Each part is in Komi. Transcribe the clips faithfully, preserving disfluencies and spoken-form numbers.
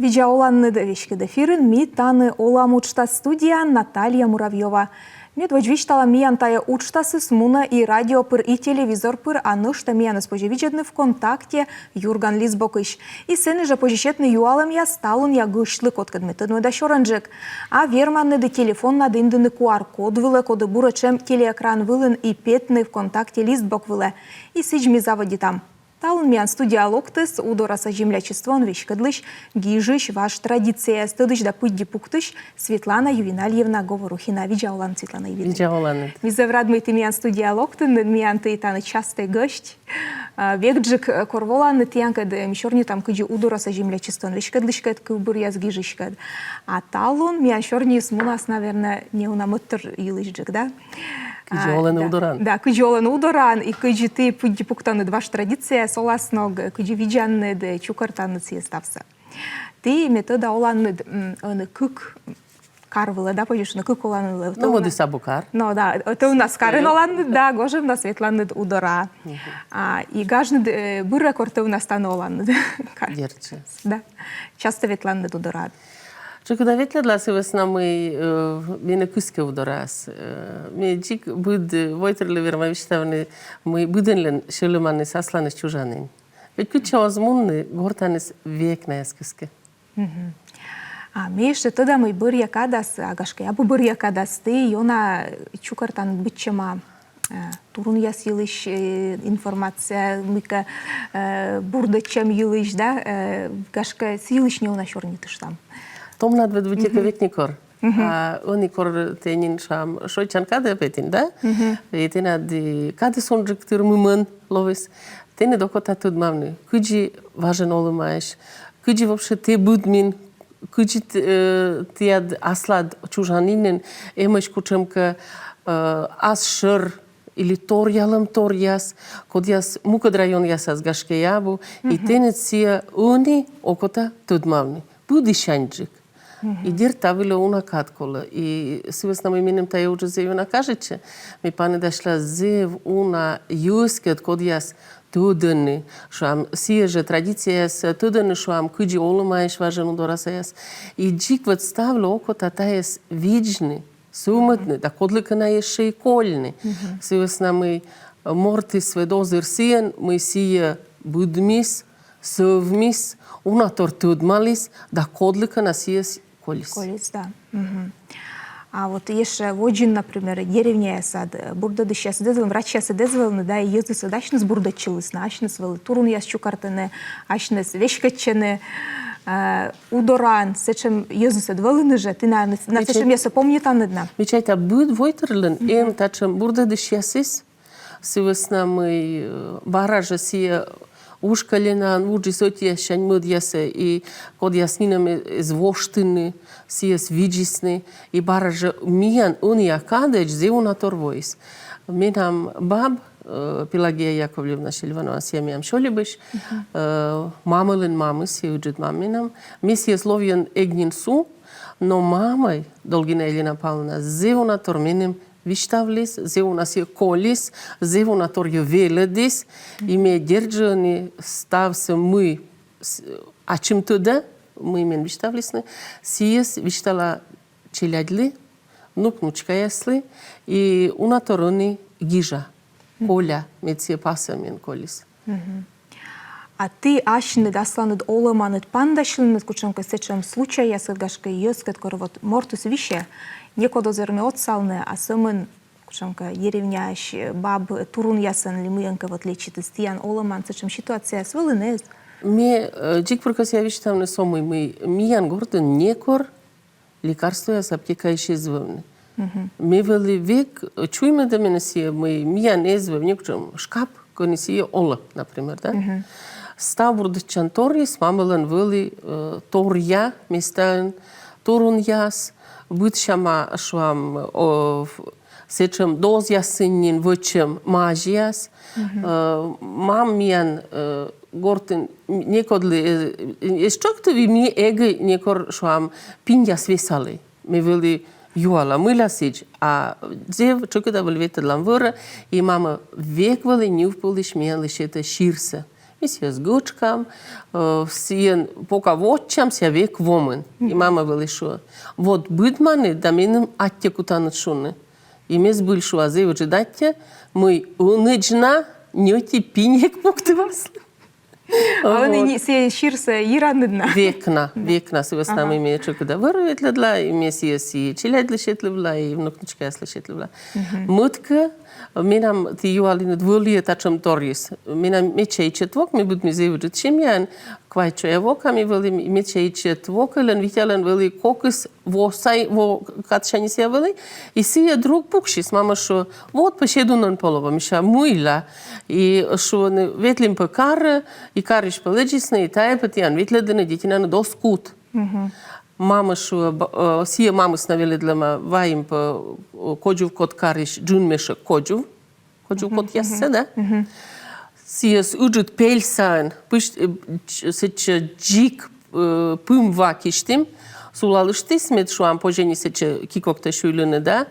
Видза оланныд! Веськыд эфирын «Ми тані олам» уджтас, студияын Наталья Муравьёва. Медводз висьтала, миян тайӧ уджтасыс мунӧ и радио пыр, и телевизор пыр, а нӧшта миянӧс позьӧ видзӧдны ВКонтакте «Юрган» лист бокысь. И сэні жӧ позьӧ сетны юалӧмъяс талунъя гӧсьтлы, кодкӧд ми тӧдмӧдам сёрӧнджык. А верманныд и телефоннад индыны Q R-код вылӧ, коді буретш эм телеэкран вылын, и петны ВКонтакте лист бок вылӧ. И сідз, ми заводитам. Талун миян студияӧ локтіс Удораса землячествоӧн веськӧдлысь, гижысь, важ традицияяс тӧдысь да пыдди пуктысь Светлана Ювенальевна Говорухина. Видза олан, Светлана Ювенальевна. Видза олан. Ми зэв рад, мый ті миян студияӧ локтінныд, миян ті тані частӧй гӧсьт. А, векджык, э, кор воланныд, тіянкӧд, э, ми сёрнитам кыдзи Удораса землячествоӧн веськӧдлыськӧд, кывбуръяс гижыськӧд. А талун миян сёрниыс мунас, наверно, неуна мӧдтор йылысьджык, да? Кыдзи олӧны Удораын. Да, кыдзи олӧны Удораын, и кыдзи ті пыдди пуктанныд важ традицияяс оласног, кыдзи видзанныд, чукӧртанныд сійӧ ставсӧ. Ті, ме тӧда, оланныд, м, ӧні кык кар вылӧ, да, позьӧ шуны, кык оланын вылӧ. Но мӧдыс абу кар. Но да, ӧтувнас карын оланныд, да, гожӧмнас ветланныд Удораӧ. А, и гажныд, э, бырӧ, кор ӧтувнас тані оланныд. Дерт жӧ. Да. Частӧ ветланныд Удораӧ? Тшӧкыда ветлӧдла, сы вӧсна мый, э, менӧ кыскӧ Удораыс. Э, ме дзик быд, э, войтырлы верма висьтавны, мый быдӧнлӧн сьӧлӧманыс асланыс чужанін. Ведь кытчӧ оз мунны, гортаныс век найӧс кыскӧ. Мгм. А ме ещӧ тӧда, мый бӧръя кадас, а гашкӧ, абу бӧръя кадас, ті ёна чукӧртанныд быдсяма, э, турунъяс йылысь, э, информация, мыйкӧ, э, бурдӧдчӧм йылысь, да, э, гашкӧ, сы йылысь неуна сёрнитыштам. Томнад ӧд быттьӧкӧ век некор. Мгм. А ӧні кор тэ нин, шуам, шойччан кадӧ петін, да? Мгм. И тэнад и кадыс унджык тырмымӧн лоис. Тэныд окота тӧдмавны, кыдзи важӧн олӧмаӧсь, кыдзи вообще тэ быдмин, кыдзи т-, э, тіян аслад чужанінын эмӧсь кутшӧмкӧ, э, асшӧр или торъялӧмторъяс, кодъяс мукӧд районъясас, гашкӧ, и абу, и тэныд сійӧ ӧні окота тӧдмавны. Быдӧнджык. И дерт, та вылӧ уна кад колӧ. И сы вӧсна мый меным тайӧ уджыс зэв ёна кажитчӧ, ме паныдасьла зэв уна йӧзкӧд, кодъяс тӧдӧны, шуам, сійӧ жӧ традицияяс тӧдӧны, шуам, кыдзи олӧмаӧсь важӧн удорасаяс. И дзик вот ставлы окота тайӧс видзны, сӧвмӧдны да кодлыкӧ на ещӧ и кольны. Мгм. Сы вӧсна мый мортыс ӧд озыр сійӧн, мый сійӧ быдмис, сӧвмис, унатор тӧдмаліс да кодлыкӧ на сійӧс колис. Колис, да. Мгм. А вот ещӧ водзын, например, деревняясад, э, бурдӧдысьясыд эз вӧвны, врачьясыд эз вӧвны, да, и йӧзыс ӧд асьныс бурдӧдчылісны, асьныс вӧлі турунъяс чукӧртӧны, асьныс веськӧдчӧны, э, Удораын сэтшӧм йӧзыс ӧд вӧліны жӧ, ті на, на сэтшӧмъяссӧ помнитанныд на? Ме чайта, быд войтырлӧн эм татшӧм бурдӧдысьясыс, сы вӧсна мый, э, бара жӧ сійӧ уж кӧленаын вуджис ӧтияссянь мӧдъясӧ, и кодъяс нинӧм э-, эз воштыны, сійӧс видзисны, и бара жӧ миян ӧнія кадӧдз зэв уна тор воис. Менам баб, э, Пелагея Яковлевна Селиванова, сійӧ миян Сёльыбысь, э, мамӧлӧн мамыс, сійӧ ыджыд мам менам, ме сійӧс ловйӧн эг нин су, но мамӧй, Долгина Елена Павловна, зэв уна тор меным висьтавліс, зэв уна сійӧ коліс, зэв уна торйӧ велӧдіс, и ме дерт жӧ ӧні ставсӧ, мый с-, ачым тӧда, мый мен висьтавлісны, сійӧс висьтала челядьлы, внук-внучкаяслы, и уна тор ӧні гижа, коля, мед сійӧ пасйӧн мен коліс. Мгм. А ті асьныд, асланыд олӧманыд паныдасьлінныд кутшӧмкӧ сэтшӧм случайяскӧд, гашкӧ, йӧзкӧд, кор вот мортыс висьӧ, некод оз вермы отсавны, а сӧмын кутшӧмкӧ деревняысь баб турунъясӧн ли мыйӧнкӧ вот лечитіс, тіян олӧмын сэтшӧм ситуацияяс вӧліны эз? Ме, э, дзик пыр кӧсъя висьтавны сӧмын, мый миян гортын некор лекарствояс аптекаысь эз вӧвны. Мгм. Ме вӧлі век, э, чуймӧдӧ менӧ сійӧ, мый миян эз вӧв некутшӧм шкап, кӧні сійӧ олӧ, например, да? Мгм. Став бурдӧдчанторйыс мамӧлӧн вӧлі, э, торъя местаын, турунъяс, быдсяма, шуам, о, в-, сэтшӧм дозъясын нин вӧчӧм мазьяс. Мгм. Э, мам миян, э, гортын некодлы, э, эз тшӧктывйы, ми эгӧ некор, шуам, пиньяс весалӧй. Ме вӧлі юала, мыйла сідз, а зэв тшӧкыда вӧлі ветлӧдлам вӧрӧ, и мамӧ век вӧлі ньыв пулысь миянлы сетӧ сирсӧ. Ми сійӧс гычкам, э, сійӧн пока вотчам, сійӧ век вомын. И мама вӧлі шуӧ: «Вот быдманныд да меным аттьӧ кутанныд шуны». И ме збыль шуа зэв ыджыд аттьӧ, мый ӧнӧдз на ньӧти пинь эг пуктывлы. А ӧні сійӧ сирсӧ йиранныд на? Век на, век на, сы вӧсна мый ме тшӧкыда вӧрӧ ветлӧдла, и ме сійӧс и челядьлы сетлывла, и внук-внучкаяслы сетлывла. Мыйкӧ, менам, ті юалінныд, вӧлі-ӧ татшӧм торйыс. Менам медся ичӧт вок, ми быдмим зэв ыджыд семьяын, квайт чоя-вока ми вӧлім, и медся ичӧт вокӧлӧн, Витялӧн, вӧлі кокыс во сайӧ, во кадсяньыс сійӧ вӧлі, и сійӧ друг пуксис, мама шуӧ: «Вот пӧ седунӧн полӧма». Мися, мыйла? И шуӧны: «Ветлім пӧ карӧ», и карысь пӧ лэдзисны, и тайӧ пӧ тіян ветлӧдлыны детинаныд оз кут. Мама шуӧ, б-, э, сійӧ мамыс на велӧдлӧма: «Вайим пӧ, э, кодзувкот карысь джын мешӧк кодзув». Кодзувкотъяссӧ, да? Сійӧс ыджыд пельсаӧн, пысь-, э, ч-, сэтчӧ дзик, э, пым ва кисьтім, сулалыштіс, мед, шуам, позьӧ нин сэтчӧ ки-кокӧс сюйлыны, да?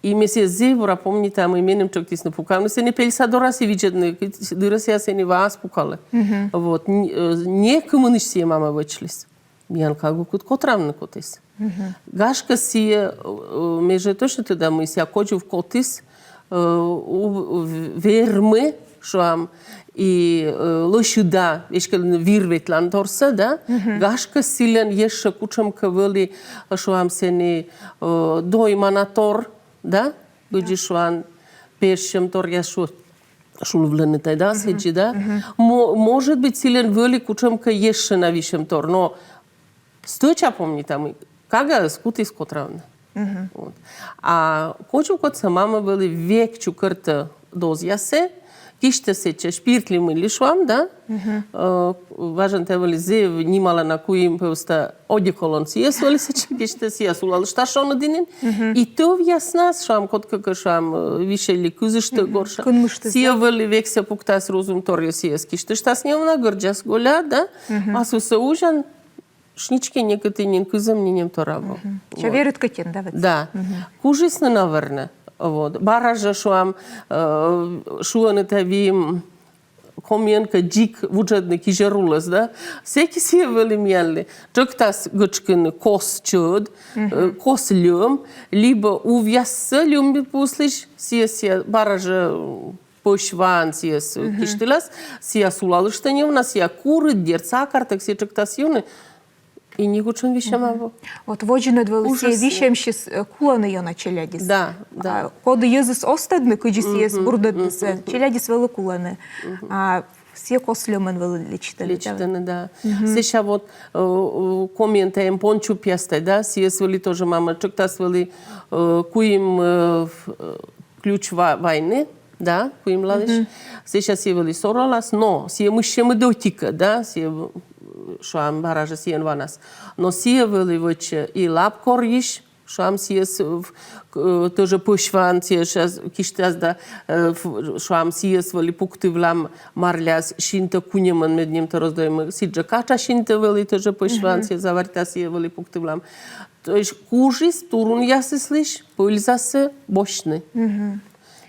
И ме сійӧс зэв бура помнита, мый меным тшӧктісны пукавны сэні пельса дорас и видзӧдны, дыр-ӧ сійӧ сэні ваас пукалӧ. Вот. Н-, э, некымынысь сійӧ мама вӧчліс. Миян кага кут котравны кутіс. Гашкӧ сійӧ, э, ме жӧ точно тӧда, мый сійӧ кодзувкотыс, э, у-, в-, вермӧ, шуам, и, э, лӧсьыда, эськӧ вир ветланторсӧ, да? Гашкӧ сылӧн ещӧ кутшӧмкӧ вӧлі, шуам, сэні, э, доймана тор, да? Кыдзи, шуам, пеж сьӧмторъяс шу-, шулывлӧны тай, да, сідзи, да? Мо-, может быть, сылӧн вӧлі кутшӧмкӧ ещӧ на висьӧмтор, но стӧча помнита, мый кагаыс кутіс котравны. Вот. А кодзувкотсӧ мама вӧлі век чукӧртӧ дозъясӧ, кисьтӧ сэтчӧ спирт ли мый ли, шуам, да? Э, важӧн тай вӧлі зэв нималана куим пӧвста одеколон. Сійӧс вӧлі сэтчӧ кисьтӧ, сійӧ сулалыштас шоныд нин. И тӧвъяснас, шуам, кодкӧ кӧ, шуам, э, висьӧ ли кызыштӧ горша. Кынмыштіс, да? Сійӧ вӧлі вексӧ пуктас рузум торйӧ, сійӧс кисьтыштас неуна, гӧрдзас голя, да? Асывсӧ узян, шнички некыті нин, кызӧм нинӧм тор абу. Вот. Верыд кӧть эн, да, вот? Да. Кужисны, наверно. Вот. Бара жӧ, шуам, э, шуӧны тай, вим комиӧн кӧ дзик вуджӧдны кизьӧр улӧс, да? Сэки сійӧ вӧлі миянлы. Тшӧктас гычкыны кос чӧд, э, кос льӧм, либӧ увъяссӧ льӧм пуыслысь, сійӧ, сійӧ бара жӧ, м, пӧсь ваӧн сійӧс, э, кисьтылас, сійӧ сулалыштӧ неуна, сійӧ курыд, дерт, сакартӧг, сійӧ тшӧктас юны, и некутшӧм висьӧм абу. Вот водзынад вӧлі сійӧ висьӧмсьыс, э, кулӧны ёна челядьыс. Да, да. А коді йӧзыс оз тӧдны, кыдзи сійӧс бурдӧднысӧ, челядьыс вӧлі кулӧны. А сійӧ кос льӧмӧн вӧлі лечитӧны, да? Лечитӧны, да. Сэсся вот, э, э, комиӧн тай эм пончупъяс тай, да, сійӧс вӧлі тоже мама тшӧктас вӧлі, э, куим, э, в-, э, ключ ва-, вайны, да, куимланысь. Сэсся сійӧ вӧлі соралас, но сійӧ мыссьӧмыд ӧтикӧ, да, сійӧ, э, шуам, бара жӧ сійӧн ванас. Но сійӧ вӧлі вӧчӧ и лапкорйысь, шуам, сійӧс, э, в-, к-, э, тоже пӧсь ваӧн сійӧс кисьтас да, э, в-, шуам, сійӧс вӧлі пуктывлам марляас синтӧ куньӧмӧн, мед нем тор оз доймы. Сідзжӧ катшасинтӧ вӧлі тоже пӧсь ваӧн сійӧс заваритас, сійӧ вӧлі пуктывлам. То есть кужис турунъясыслысь пӧльзасӧ босьтны.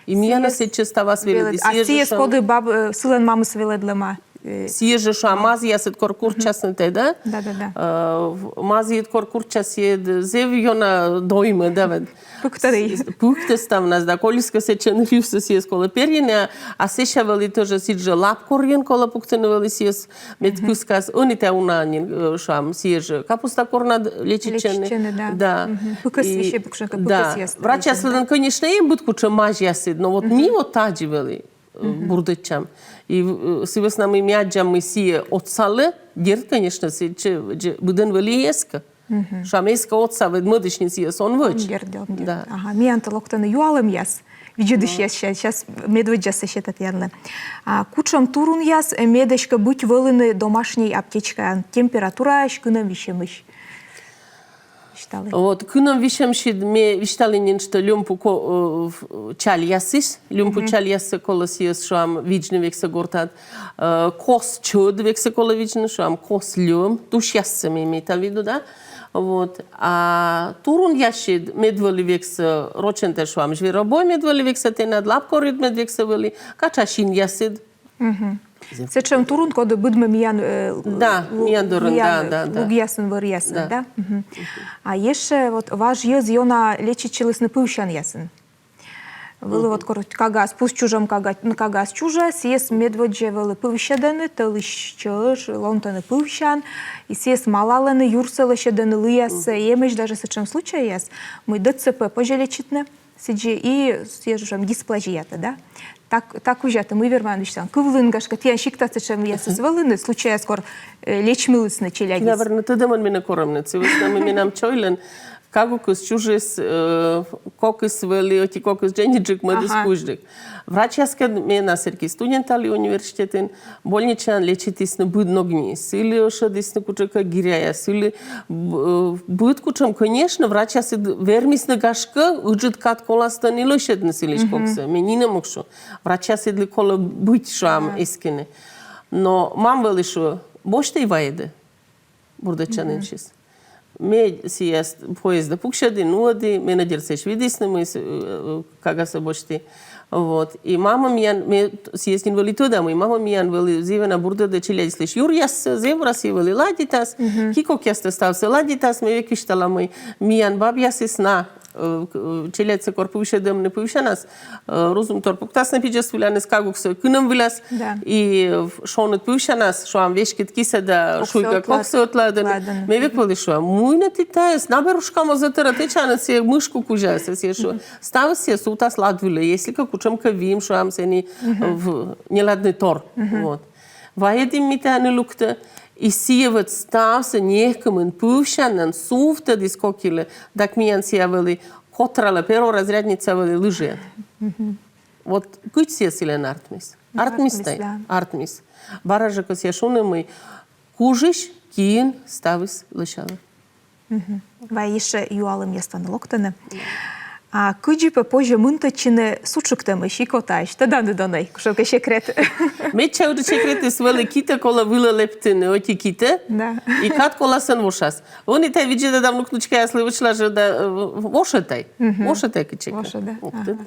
И миянӧс сэтчӧ ставас велӧдіс. А сійӧс коді баб-, э, сылӧн мамыс велӧдлӧма? Э, сійӧ жӧ, шуам, мазъясыд кор курччасны тай, да? Да, да, да. Э, в-, мазйыд кор курччас, сійӧ зэв ёна доймӧ, да, вот. Пыктӧ. Пыктӧ ставнас, да, колис кӧ сэтчӧ ныр йывсӧ, сійӧс колӧ перйыны, а, а сэсся вӧлі тоже сідзжӧ лапкорйӧн колӧ пуктыны вӧлі сійӧс, мед кыскас, ӧні тай уна нин, э, шуам, сійӧ жӧ капуста корнад лечитчӧны. Лечитчӧны, да. Да. Пыкӧс висьӧ пукшӧмкӧ, да. Пыкӧсъяс. Врачьяслӧн, конечно, эм быд кутшӧм мазьясыд, но вот ми вот тадзи вӧлі, э, бурдӧдчам. И, э, сы вӧсна мый ми аддзам, мый сійӧ отсалӧ, дерт, конечно, сэтчӧ, дерт, быдӧн вӧлі эскӧ. Шуам, эскӧ отсавны, мӧдысь нин сійӧс он вӧч. Он дерт, он дерт. Да. Ага, миянтӧ локтӧны юалӧмъяс. Видзӧдысьяс, ща-, щас медводдзасӧ сета тіянлы. А кутшӧм турунъяс, э, мед эськӧ быть вӧліны домашней аптечкаын, температураысь, кынӧм висьӧмысь? Висьталі. Вот, кынӧм висьӧмысь ме висьталі нин, что льӧм пу ко-, э, в-, чальясысь, льӧм пу чальяссӧ колӧ сійӧс, шуам, видзны вексӧ гортад, э, кос чӧд вексӧ колӧ видзны, шуам, кос льӧм, тусьяссӧ ме имею в виду, да? Вот. А турунъясыд мед вӧлі вексӧ, рочӧн тай шуам, зверобой мед вӧлі вексӧ тэнад, лапкорйыд мед вексӧ вӧлі, катшасинъясыд. Сэтшӧм турун, коді быдмӧ миян, э, Да, лу- миян дорын, да, миян, э, да, да. Лугъясын, вӧръясын, да? Мгм. А ещӧ вот важ йӧз ёна лечитчылісны пывсянъясын. Вӧлі вот кор кагаыс, пуст чужӧм кага, ну, кагаыс чужӧ, сійӧс медводдза вӧлі пывсьӧдӧны, тӧлысь чӧж, ломтӧны пывсян, и сійӧс малалӧны, юрсӧ лӧсьӧдӧны, лыяссӧ, и эмӧсь даже сэтшӧм случайяс, мый ДЦП позьӧ лечитны сідзи, и сійӧ жӧ дисплазиятӧ, да? Так, так кузя тэ, мый верман висьтавны. Кывлін, гашкӧ, тіян сиктад сэтшӧмъясыс вӧліны, случайяс, кор, э, лечмылісны челядьыс. Наверно, тӧдӧмӧн менӧ корӧмныд, сы вӧсна мый менам чойлӧн кагукыс чужис, э, кокыс вӧлі, ӧти кокыс дженьыдджык, мӧдыс кузьджык. Врачьяскӧд ме на сэрки студент али университетын, больничаын лечитісны быд ног ни. Сылы ӧшӧдісны кутшӧмкӧ гиряяс, сылы б-, э, быд кутшӧм, конечно, врачьясыд вермисны, гашкӧ, ыджыд кад коластӧ нин лӧсьӧдны сылысь коксӧ. Ме нинӧм ог шу. Врачьясыдлы колӧ быть, шуам, эскыны. Но мам вӧлі шуӧ: босьт тай, вайӧдӧ бурдӧдчанінсьыс. Ме сійӧс поездӧ пуксьӧді, нуӧді, менӧ дерт сэсся видісны, мый с-, э, кагасӧ босьті. Вот. И мама миян, ме сійӧс нин вӧлі тӧда, мый мама миян вӧлі зэв ёна бурдӧдӧ челядьыслысь юръяссӧ, зэв бура сійӧ вӧлі ладитас, ки-кокъястӧ ставсӧ ладитас, ме век висьтала, мый миян бабъясыс на, э, к-, э, челядьсӧ кор пывсьӧдӧмны пывсянас, э, рузум тор пуктасны пидзӧс выланыс, кагуксӧ кынӧм вылас, и, э, шоныд пывсянас, шуам, веськыд кисӧ да шуйга коксӧ ӧтлаӧдӧны. Ме век вӧлі шуа: мый нӧ ті тайӧс, наберушка моз ӧтарӧ тэчанныд сійӧ мышку кузя, сійӧ шуӧ. Ставыс сійӧ сувтас лад вылӧ, если кӧ кутшӧмкӧ вим, шуам, сэні в-, неладнӧй тор. Вот. Вайӧдім ми тані луктӧ, и сійӧ вот ставсӧ некымын пывсянӧн сувтӧдіс кокилы, дак миян сійӧ вӧлі котралӧ, перворазрядница вӧлі лыжиӧн. Вот кыдз сійӧ сылӧн артмис. Артмис тай, артмис. Бара жӧ кӧсъя шуны, мый кужысь киын ставыс лӧсялӧ. Вай ещӧ юалӧмъяс тані локтӧны. А кыдзи пӧ позьӧ мынтӧдчыны сутшиктӧмысь, икотаысь? Тӧданныд онӧй кутшӧмкӧ секрет? Медся ыджыд секретыс вӧлі: китӧ колӧ вылӧ лэптыны, ӧти китӧ. Да. И кад коласын вошас. Ӧні тай видзӧда да, внук-внучкаяслы вӧчлажӧ да, э, вошӧ тай. Вошӧ тай кытчӧкӧ. Вошӧ, да. Ог тӧд,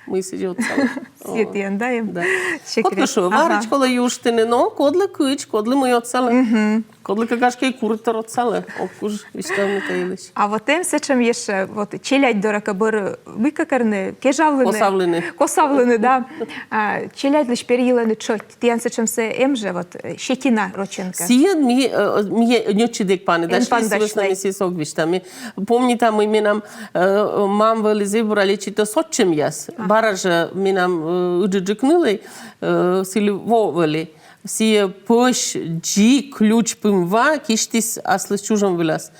мый сідзи отсалӧ. Сійӧ тіян да эм секрет. Кодкӧ шуӧ: варӧдз колӧ юыштыны, но кодлы кыдз, кодлы мый отсалӧ. Кодлыкӧ, гашкӧ, и курыдтор отсалӧ, ог куж висьтавны та йылысь. А вот эм сэтшӧм ещӧ, вот челядь дорӧ кӧ бӧр мыйкӧ керны, кежавлыны. Косавлыны. Косавлыны, да. А челядьлысь перйылӧны тшӧть. Тіян сэтшӧмсӧ эм жӧ, вот, э, щетина рочӧн кӧ? Сійӧн ми, э, ми ньӧтчыд эг паныдасьлы, сы вӧсна ми сійӧс ог висьтав. Ми помнитам, мый менам, э, мам вӧлі зэв бура лечитӧ сотчӧмъяс. Бара жӧ менам, э, ыджыдджык нылӧй, э, сылы во вӧлі. Сійӧ пӧсь дзик ключ пымва кисьтіс аслыс чужӧм вылас.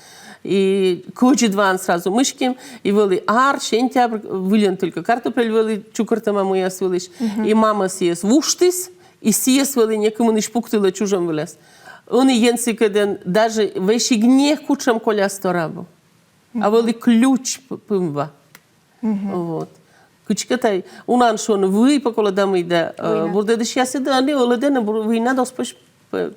И кӧдзыд ваӧн сразу мыським, и вӧлі ар, сентябрь, выльӧн только картопель вӧлі чукӧртӧма муяс вылысь. И мама сійӧс вуштіс, и сійӧс вӧлі некымынысь пуктылӧ чужӧм вылас. Ӧні Ен сыкӧд эн даже весиг некутшӧм коляс тор абу. А вӧлі ключ п-, пымва. Вот. Кыдзкӧ тай, унаӧн шуӧны, вый пӧ колӧ да мый да, э, бурдӧдысьясыд да, ӧні ӧлӧдӧны, бур-, война дас пӧсь пӧ.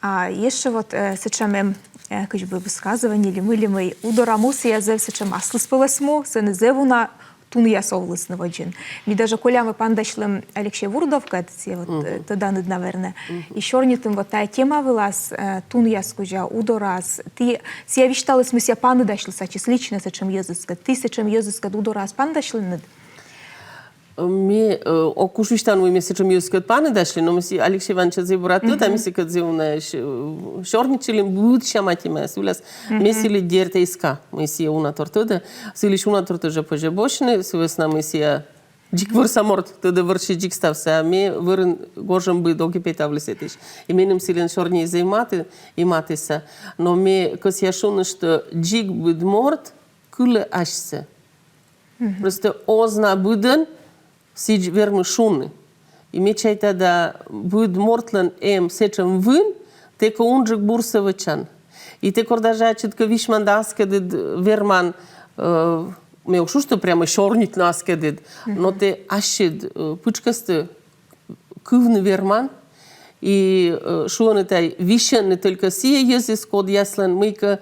А ещӧ вот, э, сэтшӧм эм, э, кыдз бы высказывание ли мый ли мый: Удора му сійӧ зэв сэтшӧм аслыс пӧлӧс му, сэні зэв уна тунъяс овлісны водзын. Ми даже колямӧ паныдасьлім Алексей Вурдовкӧд, сійӧ вот, э, тӧданныд, наверно. И сёрнитім вот тайӧ тема вылас, э, тунъяс кузя, Удорас. Ті, сійӧ висьталіс, мый сійӧ паныдасьліс ачыс лично сэтшӧм йӧзыскӧд. Ті сэтшӧм йӧзыскӧд Удорас паныдасьлінныд? Ме, э, ог куж висьтавны, мый ме сэтшӧм йӧзыскӧд паныдасьлі, но ме сійӧ, Алексей Ивановичӧс зэв бура тӧда, ми сыкӧд зэв уна, э, сёрнитчылім быдсяма темаяс вылас. Ме сылы дерт эска, мый сійӧ уна тор тӧдӧ, сылысь уна тор тоже позьӧ босьтны, сы вӧсна мый сійӧ дзик вӧрса морт, тӧдӧ вӧрсьыс дзик ставсӧ, а ме вӧрын гожӧмбыд ог и петавлы сэтысь. И меным сылӧн сёрниыс зэв матын, и матысса. Но ме кӧсъя шуны, что дзик быд морт кылӧ асьсӧ. Просто оз на быдӧн сідз вермы шуны. И ме чайта да, быд мортлӧн эм сэтшӧм вын, тэ кӧ унджык бурсӧ вӧчан. И тэ кор даже ачыд кӧ висьман да аскӧдыд верман, э, ме ог шу, что прямо сёрнитны аскӧдыд, но тэ ассьыд, э, пытшкӧстӧ кывны верман, и, э, шуӧны тай, висьӧны только сійӧ йӧзыс, кодъяслӧн мыйкӧ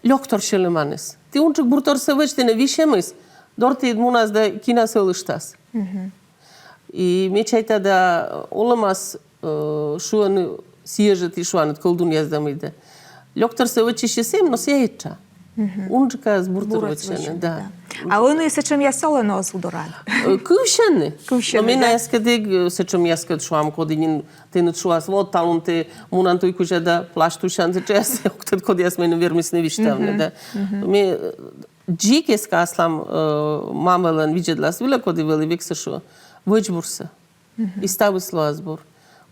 лёктор сьӧлӧманыс. Тэ унджык бурторсӧ вӧч, тэнӧ висьӧмыс дортіыд мунас да кинас ӧвтыштас. И ме чайта да олӧмас, э, шуӧны сійӧ жӧ, ті шуанныд, колдунъяс да мый да. Лёктӧрсӧ вӧчысьыс эм, но сійӧ этша. Унджыкыс бур тор вӧчӧны, да. А ӧні сэтшӧмъяс олӧны оз Удораын? Э, кывсьӧны. Кывсьӧны, да. Но ме на эськӧ эг, э, сэтшӧмъяскӧд, шуам, коді нин тэныд шуас: вот талун тэ мунан туй кузя да плащ тусян, сэтшӧмъяс ог тӧд, кодъяс меным вермисны висьтавны, да. Ме, э, дзик эска аслам, э, мамӧлӧн видзӧдлас вылӧ, коді вӧлі, век сійӧ шуӧ: вӧч бурсӧ. И ставыс лоас бур.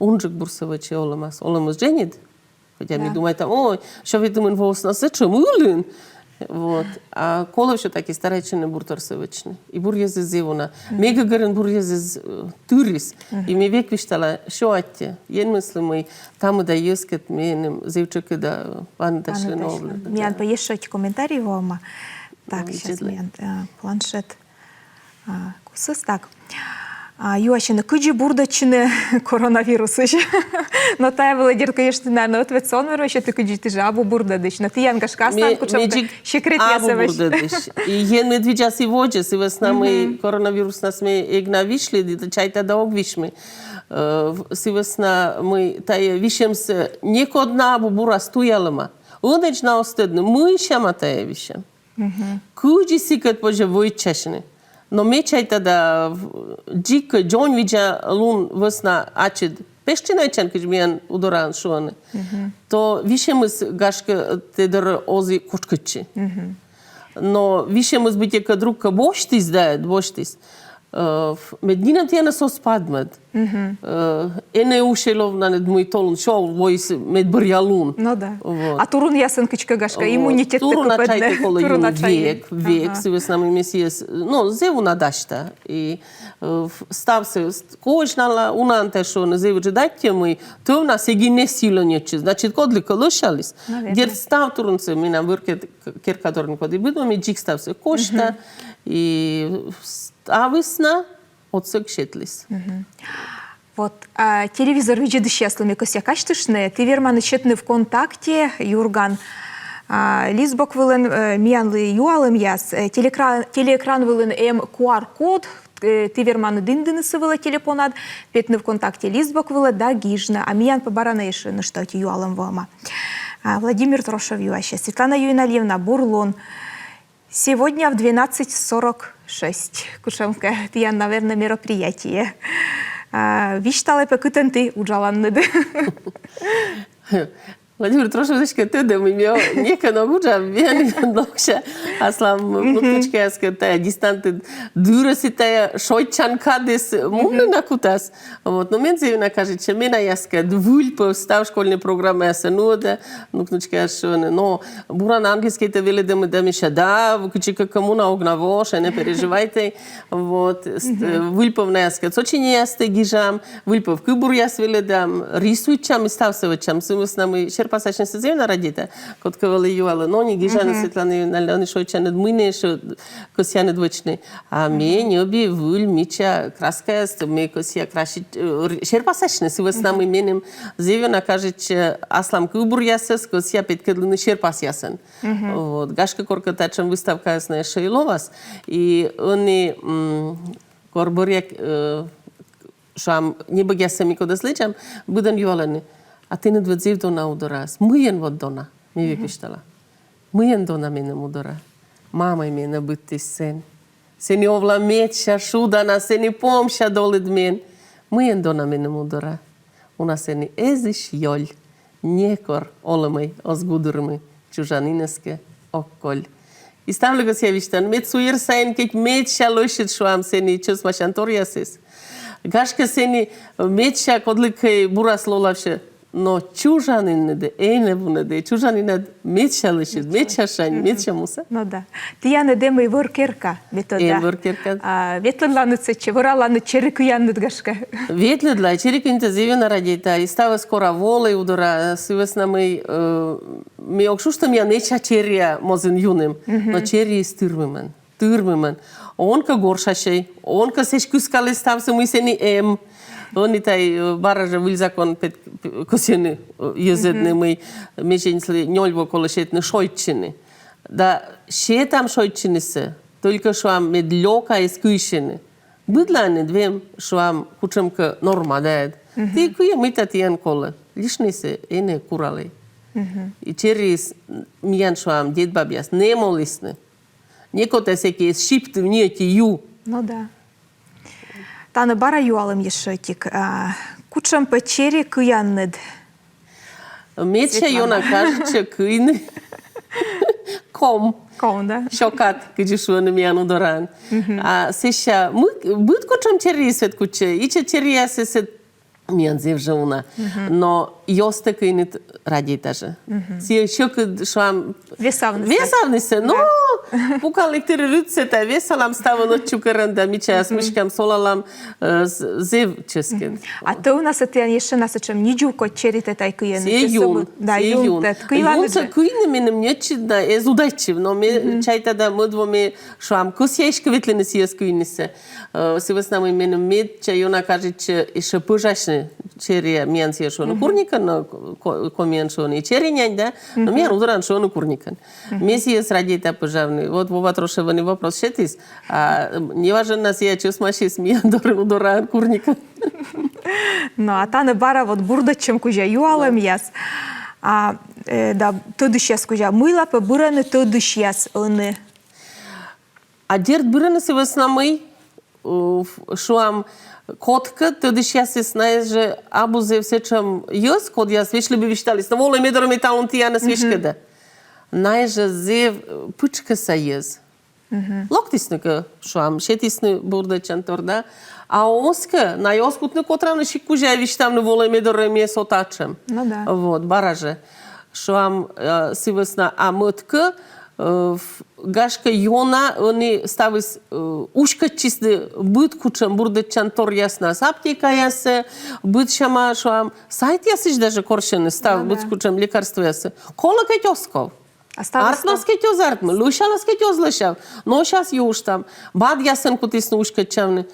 Унджык бурсӧ вӧчӧй олӧмас. Олӧмыс дженьыд. Хотя ми думайтам: ой, сё ведь мын воснас сэтшӧм ылын. Вот. А колӧ всё-таки старайтчыны бур торсӧ вӧчны. И бур йӧзыс зэв уна. Ме гӧгӧрын бур йӧзыс, э, тырис. И ме век висьтала, сё аттьӧ Енмыслы, мый та мында йӧзкӧд меным зэв тшӧкыда, э, паныдасьлыны овлӧ. Миян пӧ ещӧ ӧти комментарий воӧма. Так, сейчас миян, э, планшет. А, кусыс, так. А, юасьӧны, кыдзи бурдӧдчыны коронавирусысь. Но тайӧ вылӧ, дерт, конечно, наверно, ответсӧ он вермы сетны, кыдзи ті жӧ абу бурдӧдысь. Но тіян, гашкӧ, аслан кутшӧмкӧ секретъясыс. Абу бурдӧдысь. И Енмыд видзас и водзӧ, сы вӧсна мый коронавируснас ме эг на висьлы, и чайта да ог висьмы. Э, в-, сы вӧсна мый тайӧ висьӧмсӧ некод на абу бурас туялӧма. Ӧнӧдз на оз тӧдны, мый сяма тайӧ висьӧм. Кыдзи сыкӧд позьӧ вӧччасьны. Но ме чайта да, в-, дзик дзоньвидзалун вӧсна ачыд пештынайтчан, кыдз миян Удораын шуӧны, то висьӧмыс, гашкӧ, тэ дорӧ оз и кочкӧдчы. Но висьӧмыс быттьӧкӧ друг кӧ босьтіс, да, босьтіс. Э, в-, мед нинӧм тіянӧс оз падмӧд. Э, энӧ усьӧй ловнанныд, мый талун сё воис медбӧръя лун. Ну да. Вот. А турунъясын кыдзкӧ, гашкӧ, иммунитет кыпӧдны. Турун на чайта колӧ юны век, век, сы вӧсна мый ме сійӧс, ну, зэв уна дасьта. И, э, в-, ставсӧ, ст-, козьнала, унаӧн тай шуӧны, зэв ыджыд аттьӧ, мый тӧвнас эг и нӧ силӧн йӧтчы. Значит, кодлыкӧ лӧсяліс. Дерт, став турунсӧ менам вӧр кер-, керка дорын коді быдмӧ, ме дзик ставсӧ косьта. И ставыс на отсӧг сетліс. Вот, а, телевизор видзӧдысьяслы ме кӧсъя казьтыштны, ті верманныд сетны ВКонтакте, «Юрган», а, лист бок вылын, э, миянлы юалӧмъяс, э, телеэкра-, телеэкран вылын эм Q R-код, э, ті верманныд индыны сы вылӧ телепонад, петны ВКонтакте лист бок вылӧ да гижны. А миян пӧ бара на ещӧ нӧшта ӧти юалӧм воӧма. А, Владимир Трошев юасьӧ. Светлана Ювенальевна, бур лун. Сегодня в двенадцать сорок шесть. Кутшӧмкӧ тіян, наверно, мероприятие. А, висьталӧй пӧ, кытӧн ті уджаланныд. Владимир Трошев эськӧ тӧдӧ, мый ме некӧн ог уджав, ме нин локтча аслам внучкаяскӧд тайӧ дистантын дырӧсӧ тайӧ шойччан кадыс мунны на кутас. Вот, но мен зэв ёна кажитчӧ, менам эськӧ выльпӧв став школьнӧй программаяссӧ нуӧдӧ, внук-внучкаяс шуӧны. Но бура на английскӧйтӧ велӧдӧмыд да, мися, да, кытчӧкӧ кӧ муна, ог на вош, эн переживайтӧй. Вот, с-, э, выльпӧв на эськӧ сочинениеястӧ гижам, выльпӧв кывбуръяс велӧдам, рисуйтчам и ставсӧ вӧчам. Сы вӧсна мый серпасасьнысӧ зэв ёна радейта, кодкӧ вӧлі юалӧ: но нӧ гижанныд, Светлана Ювенальевна, ӧні шойччанныд, мый нӧ ещӧ кӧсъянныд вӧчны. А ме ньӧби выль мича краскаяс, ме кӧсъя красить, э, р-, серпасасьны, сы вӧсна мый меным зэв ёна кажитчӧ аслам кывбуръясӧс кӧсъя петкӧдлыны серпасъясӧн. Вот. Гашкӧ, коркӧ татшӧм выставкаяс на ещӧ и лоас. И ӧні, м, кор бӧръя, э, шуам, небӧгъяссӧ ми кодӧс лэдзам, быдӧн юалӧны: а тэныд вед зэв дона Удораыс. Мыйӧн вот дона? Ме век висьтала. Мыйӧн дона меным Удора? Мамӧй менӧ быдтіс сэн. Сэні овла медся шуданас, сэні помся долыд мен. Мыйӧн дона меным Удора? Уна сэні эзысь ёль. Некор олӧмӧй оз гудырмы, чужан инӧс кӧ ог коль. И ставлы кӧсъя висьтавны: мед суйӧр сайын кӧть медся лӧсьыд, шуам, сэні чӧсмасянторъясыс. Гашкӧ, сэні медся кодлыкӧ бурас лолавсьӧ, но чужан инныд энӧ вунӧдӧй, чужан инад медся лӧсьыд, медся шань, медся муса. Ну да. Тіян эм и вӧр керка, ме тӧда. Эм вӧр керка. А, ветлӧдланныд сэтчӧ, вӧраланныд, чери кыянныд, гашкӧ. Ветлӧдла, чери кыйны зэв ёна радейта, и ставыс кора волӧй Удора, сы вӧсна мый, э, ме ог шу, што миян этша черия мозын юным, но чериыс тырмымӧн. Тырмымӧн. Он кӧ горшасьӧй, он кӧ сэсь кыскалӧй ставсӧ, мый сэні эм. Ӧні тай, э, бара жӧ выль закон пет-, п-, кӧсйӧны, э, йӧзӧдны, мый мездзэньыслы нёль во колӧ сетны шойччыны. Да сетам шойччынысӧ, только, шуам, мед лёка эз кыйсьыны. Быдлаын ӧд вем, шуам, кутшӧмкӧ норма да ӧд. Ті кыйӧ, мыйта тіян колӧ. Лишнӧйсӧ энӧ куралӧй. И чериыс миян, шуам, дед-бабъяс нэмӧлісны. Некод сэки эз сиптыв ни ӧти ю. Ну да. Тані бара юалӧм ещӧ ӧтик. А, кутшӧм пӧ чери кыянныд? Медся ёна кажитчӧ кыйны. Ком. Ком, да? Сёкат, кыдзи шуӧны миян Удораын. А сэсся мый, быд кутшӧм чериыс ӧд кутчӧ, ичӧт чериясыс ӧд миян зэв жӧ уна. Но ёстӧ кыйны радейта жӧ. Сійӧ сьӧкыд, шуам, весавнысӧ. Весавнысӧ, но пукалігтыр рытсӧ да весалам ставӧн ӧтчукӧрӧн да мичаас мыськам, солалам, э, з-, зэв чӧскыд. А тӧвнасӧ тіян ещӧ на сэтшӧм нидзув кодь черитӧ тай кыйӧны? Сійӧ юн. Да, сійӧ юн. Юнтӧ кыйны меным ньӧтчыд на эз удайтчыв, но ме чайта да мӧд во ме, шуам, кӧсъя эськӧ ветлыны сійӧс кыйнысӧ. Э, сы вӧсна мый меным медся ёна кажитчӧ ещӧ пӧжасьны чериӧ, миян сійӧс шуӧны курникӧн, но ко-, комиӧн шуӧны и черинянь, да? Но миян Удораын шуӧны курникӧн. Ме сійӧс радейта пӧжавны. Вот Вова Трошев ӧні вопрос сетіс, а, м, неважӧн на сійӧ чӧсмасис миян дорын Удораын курникӧн. Но, а тані бара вот бурдӧдчӧм кузя юалӧмъяс. А, э, да, тӧдысьяс кузя. Мыйла пӧ бырӧны тӧдысьяс ӧні? А дерт бырӧны, сы вӧсна мый, э, ф-, шуам, кодкӧ тӧдысьясыс найӧ жӧ абу зэв сэтшӧм йӧз, кодъяс вечлибӧ висьталісны: «Волӧй ме дорӧ, ме талун тіянӧс веськӧда». Найӧ жӧ зэв, э, пытшкӧса йӧз. Локтісны кӧ, шуам, сетісны бурдӧдчантор, да. А оз кӧ, найӧ оз кутны котравны сикт кузя и висьтавны: «Волӧй ме дорӧ, ме со татшӧм». Ну да. Вот, бара жӧ. Шуам, э, сы вӧсна, а мӧд кӧ, э, ф-, гашкӧ, ёна ӧні ставыс, э, уськӧдчисны быд кутшӧм бурдӧдчанторъяснас, аптекаясӧ, быд сяма, шуам, сайтъясысь даже корсьӧны став быд кутшӧм лекарствояссӧ. Колӧ кӧть — оз ков. Артмас кӧть — оз артмы, лӧсялас кӧть — оз лӧсяв. Но час юыштам. БАДъясӧн кутісны уськӧдчавны.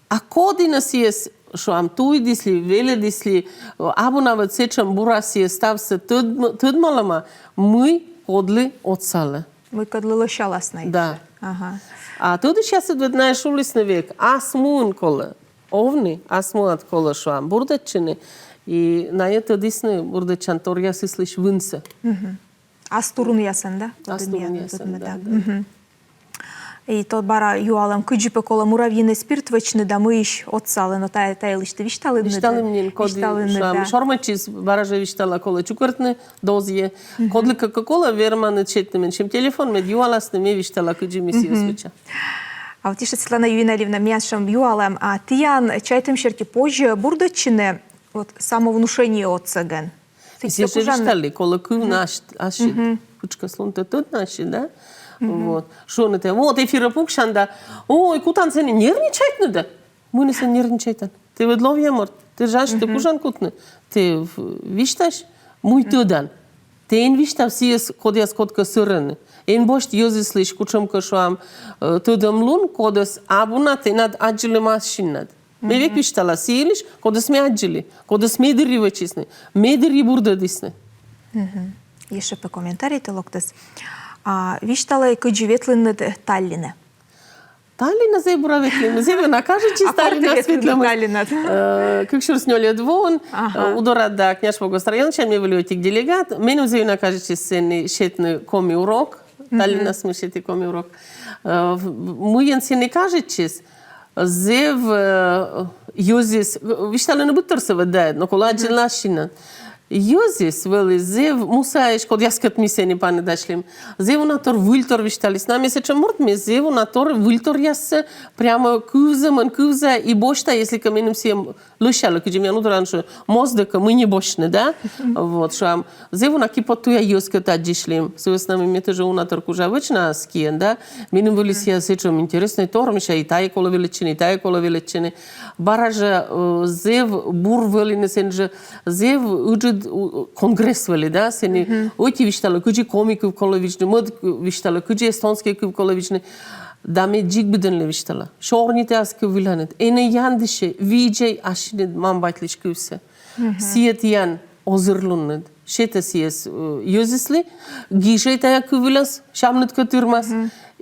А коді нӧ сійӧс, шуам, туйдіс ли, велӧдіс ли, абу на вӧд сэтшӧм бура сійӧ ставсӧ тӧдм-, тӧдмалӧма, мый кодлы отсалӧ. Мый кодлы лӧсялас на. Да. Ага. А тӧдысьясыд вӧд найӧ шулісны век, ас муын колӧ овны, ас муад колӧ, шуам, бурдӧдчыны, и найӧ тӧдісны бурдӧдчанторъясыслысь вынсӧ. Ас турунъясӧн, да? Ас турунъясӧн, да, да. И то бара юалӧм, кыдзи пӧ колӧ муравьиный спирт вӧчны да мыйысь отсалӧ, но тайӧ, тайӧ йылысь ті висьталінныд? Висьталім нин, коді, шуам, сёрмӧдчис, бара жӧ висьтала, колӧ чукӧртны дозйӧ. Кодлыкӧ кӧ колӧ, верманныд сетны менсьым телефон, мед юаласны, ме висьтала, кыдзи ме сійӧс вӧча. А вот ещӧ, Светлана Ювенальевна, миян сэтшӧм юалӧм, а тіян чайтӧм серти позьӧ бурдӧдчыны вот самовнушение отсӧгӧн? Сійӧ жӧ висьталі, колӧ кывны ас-, ассьыд. Пытшкӧс лунтӧ тӧдны ассьыд, да? Вот. Шуӧны тэ, вот, эфирӧ пуксян да: «Ой, кутан сэні нервничайтны да». Мый нӧ сэн нервничайтан? Тэ вӧд ловъя морт, тэ жӧ асьтӧ кужан кутны. Тэ в-, висьтась, мый тӧдан. Тэ эн висьтав сійӧс, кодъяс кодкӧ сӧрӧны. Эн босьт йӧзыслысь кутшӧмкӧ, шуам, э, тӧдӧмлун, кодӧс абу на тэнад аддзылӧма ас синнад. Ме век висьтала сы йылысь, кодӧс ме аддзылі, кодӧс ме дырйи вӧчисны, ме дырйи бурдӧдісны. Ещӧ пӧ комментарий тэ локтіс. А, висьталӧй, кыдзи ветлінныд Таллинӧ? Таллинӧ зэв бура ветлім, зэв ёна кажитчис Таллинас ветлӧмыс. Таллинад? Э, кык сюрс нёльӧд воын, э, Удора да Княжпогост районсянь ме вӧлі ӧтик делегат, меным зэв ёна кажитчис сэні сетны коми урок, Таллинас ми сетім коми урок. Э, в-, мыйӧн сэні кажитчис, зэв, э, йӧзыс, висьталӧны быдторсӧ вӧд да ӧд, но колӧ аддзывны ас синнад. Йӧзыс вӧлі зэв мусаӧсь, кодъяскӧд ми сэні паныдасьлім. Зэв уна тор выльтор висьталісны. А ме сэтшӧм морт, ме зэв уна тор выльторъяссӧ прямо кывзӧмӧн кывза и босьта, если кӧ меным сійӧ лӧсялӧ, кыдзи миян Удораын шуӧ, моздӧ кӧ, мый не босьтны, да? Вот, шуам, зэв уна киподтуя йӧзкӧд аддзысьлім. Сы вӧсна мый ме тоже уна тор кужа вӧчны ас киӧн, да? Меным вӧлі сійӧ сэтшӧм интереснӧй тор, мися, и тайӧ колӧ велӧдчыны, и тайӧ колӧ велӧдчыны. Бара жӧ, э, зэв бур вӧліны сэн жӧ, зэв ыджыд, у, конгресс вӧлі, да? Сэні ӧти висьталӧ, кыдзи коми кыв колӧ видзны, мӧд висьталӧ, кыдзи эстонскӧй кыв колӧ видзны. Да ме дзик быдӧнлы висьтала. Сёрнитӧй ас кыв выланыд. Энӧ яндысьӧй, видзӧй ассьыныд мам-батьлысь кывсӧ. Сійӧ тіян озырлунныд. Сетӧ сійӧс, э, йӧзыслы, гижӧй тайӧ кыв вылас, сямныд кӧ тырмас,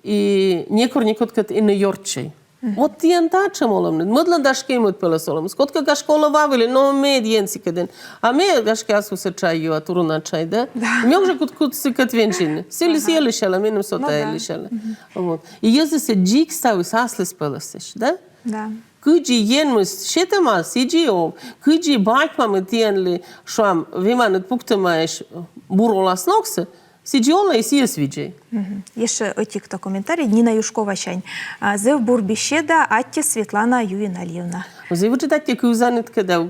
и некор некодкӧд энӧ ёрччӧй. Вот тіян татшӧм олӧмныд. Мӧдлӧн, да, шкемыд пӧлӧс олӧмыс. Кодкӧ, гашкӧ, олӧ ва вылӧ, но ме дерт сыкӧд эн. А ме, гашкӧ, асывсӧ чай юа, турун чай, да? Да. Ме уже кут-, кутчӧ сыкӧд вензьыны. Сылы сійӧ лӧсялӧ, меным со тайӧ лӧсялӧ. Вот. И йӧзыс дзик ставыс аслыс пӧлӧсӧсь, да? Да. Кыдзи Енмыс сетӧма, сідзи ов. Кыдзи бать-мамыд тіянлы, шуам, веманыд пуктӧмаӧсь бур оласногсӧ, сідзи олӧ и сійӧс видзӧй. Мгм. Ещӧ ӧтик то комментарий Нина Юшковасянь. А, зэв бур беседа, аттьӧ, Светлана Ювенальевна. Зэв ыджыд аттьӧ, кывзанныд кӧ да.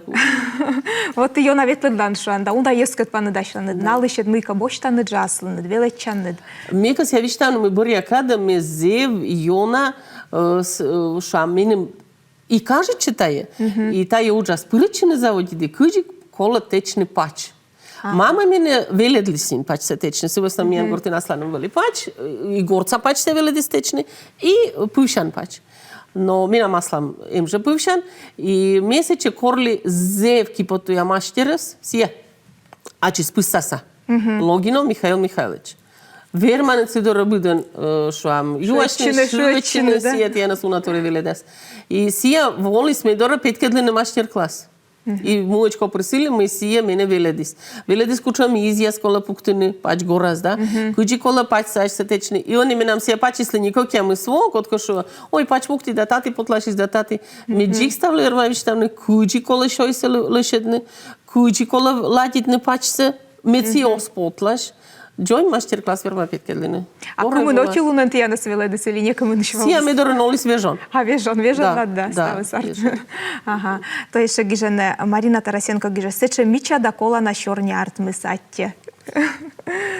Вот ёна ветлӧдлан, шуан, да, уна йӧзкӧд паныдасьланныд, да, налысьыд мыйкӧ босьтанныд жӧ аслыныд, велӧдчанныд. Ме кӧсъя висьтавны, мый бӧръя кадӧ ме зэв ёна, э, с-, э, шуам, меным и кажитчӧ тайӧ, и тайӧ уджас пырӧдчыны заводиті, кыдзи колӧ тэчны пач. Ага. Мамӧ менӧ велӧдліс нин пачсӧ тэчны, сы вӧсна мый миян гортын асланым вӧлі пач, э, и гортса пачсӧ велӧдіс тэчны, и пывсян пач. Но менам аслам эм жӧ пывсян, и ме сэтчӧ корлі зэв киподтуя мастерӧс, сійӧ ачыс пыссаса. Логинов Михаил Михайлович. Верманныд сы дорӧ быдӧн, э, шуам, юасьны, шыӧдчыны, шыӧдчыны, да. Сійӧ тіянӧс уна торйӧ велӧдас. И сійӧ воліс ме дорӧ петкӧдлыны мастер-класс. И муӧдз копыр сылы, мый сійӧ менӧ велӧдіс. Велӧдіс, кутшӧм изъяс колӧ пуктыны пач горас, да? Кыдзи колӧ пачсӧ асьсӧ тэчны. И ӧні менам сійӧ пачыслы некӧкъямыс во, кодкӧ шуӧ: «Ой, пач пукті да таті потласьыс да таті». Ме дзик ставлы верма висьтавны, кыдзи колӧ сёйсӧ лӧ-, лӧсьӧдны, кыдзи колӧ ладитны пачсӧ, мед сійӧ оз потлась. Дзонь мастер-класс верма петкӧдлыны. А кымын, ӧти лунӧн тіянӧс велӧдіс или некымынысь во? Сійӧ ме дорын оліс вежон. А, вежон, вежон, да, да, да, ставыс артмӧ. Ага. То ещӧ гижӧны, Марина Тарасенко гижӧ: сэтшӧм мича да колана сёрни артмис, аттьӧ.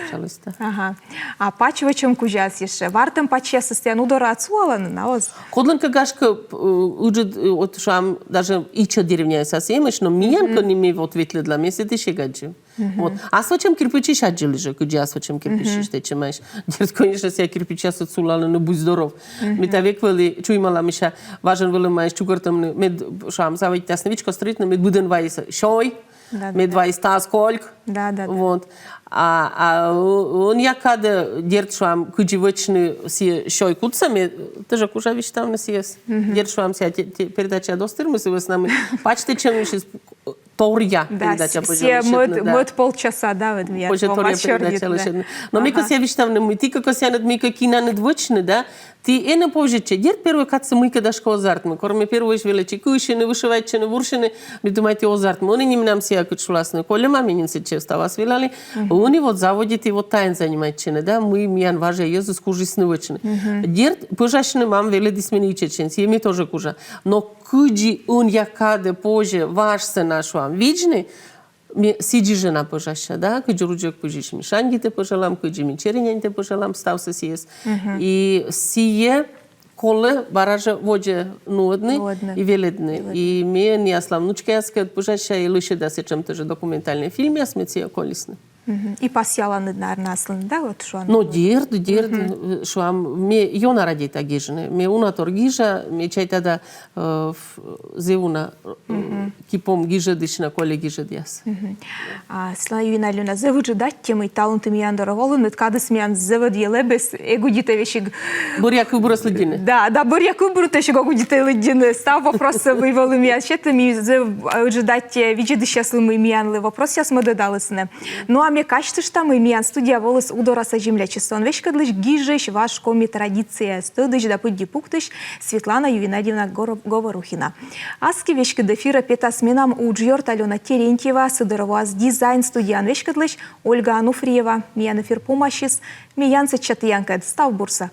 Пожалуйста. Ага. А пач вӧчӧм кузяыс ещӧ. Вартӧм пачьясыс тіян Удораын сулалӧны на, оз? Кодлӧнкӧ, гашкӧ, э, ыджыд, э, вот, шуам, даже ичӧт деревняясас эмӧсь, но миян кӧ нин ме вот ветлӧдла, ме сэтысь эг аддзы. Вот. Ас вӧчӧм кирпичысь аддзылі жӧ, кыдзи ас вӧчӧм кирпичысь тэчӧмаӧсь. Дерт, конечно, сійӧ кирпичьясыд сулалӧны, ну, будь здоров. Ме та век вӧлі чуймала, мися, важӧн вӧлӧмаӧсь чукӧртӧмны, мед, шуам, заводитасны вичко стрӧитны, мед быдӧн вайис сёй, да, да, мед вайис таскольк. Да, да, да. Вот. А, а ӧ-, ӧнія кадӧ, дерт, шуам, кыдзи вӧчны сійӧ сёй кудсӧ, ме тӧжӧ кужа висьтавны сійӧс. Дерт, шуам, сійӧ те-, те-, передачаыд оз тырмы, сы вӧсна мый пач тэчӧмысь торъя, да, передача с-, позьӧ сійӧ лӧсьӧдны, мӧд, да, мӧд полчаса, да, вот, позьӧ торъя передача лӧсьӧдны. Но ме кӧсъя висьтавны, мый ті кӧ кӧсъянныд мыйкӧ кинаныд вӧчны, да, ті энӧ повзьӧдчӧй. Дерт, первой кадсӧ мыйкӧ, гашкӧ, оз артмы. Кор ме первойысь велӧдчи кышны, вышивайтчыны, вурсьыны, ме думайті, оз артмы. Ӧні нин менам сійӧ, кыдз шуласны, кольӧма, ме нин сэтчӧ ставас велалі. Ӧні вот заводиті вот тайӧн занимайтчыны, да, мый миян важъя йӧзыс кужисны вӧчны. Дерт, пӧжасьны мам велӧдіс менӧ ичӧтсянь, сійӧ ме тоже кужа. Но кыдзи ӧнія кадӧ позьӧ важсӧ на, шуам, видзны, ме сідзи жӧ на пӧжася, да, кыдзи рудзӧг пызьысь ми шаньгитӧ пӧжалам, кыдзи ми чериняньтӧ пӧжалам, ставсӧ сійӧс. И сійӧ колӧ бара жӧ водзӧ нуӧдны и велӧдны. И ме ӧні аслам внучкаяскӧд пӧжася и лӧсьӧда сэтшӧм тоже документальнӧй фильмъяс, мед сійӧ колисны. И пасъяланныд, наверно, аслыныд, да, вот, шуам. Но дерт, дерт, э, шуам, ме ёна радейта гижны. Ме уна тор гижа, ме чайта да, э, ф-, зэв уна, э, кипом гижӧдысь на колӧ гижӧдъяс. А, Светлана Ювенальевна, зэв ыджыд аттьӧ, мый талун ті миян дорӧ волінныд, кадыс миян зэв ӧдйӧ лэбис, эг удитӧй весиг. Бӧръя кывбурӧс лыддьыны. Да, да, бӧръя кывбуртӧ весиг эг удитӧй лыддьыны. Став вопросыс вӧлі миян сетӧ, мый зэв, э, ыджыд аттьӧ видзӧдысьяслы, мый миянлы вопросъяс мӧдӧдалісны. Ну а ме казьтышта, мый миян студияӧ воліс Удораса землячествоӧн веськӧдлысь, гижысь, важ коми традицияяс тӧдысь да пыдди пуктысь Светлана Ювенальевна Горо-, Говорухина. Аски веськыд эфирӧ петас менам уджъёрт Алёна Терентьева, сы дорӧ воас дизайн студияӧн веськӧдлысь Ольга Ануфриева. Миян эфир помасис, ме янсӧдча тіянкӧд, став бурсӧ.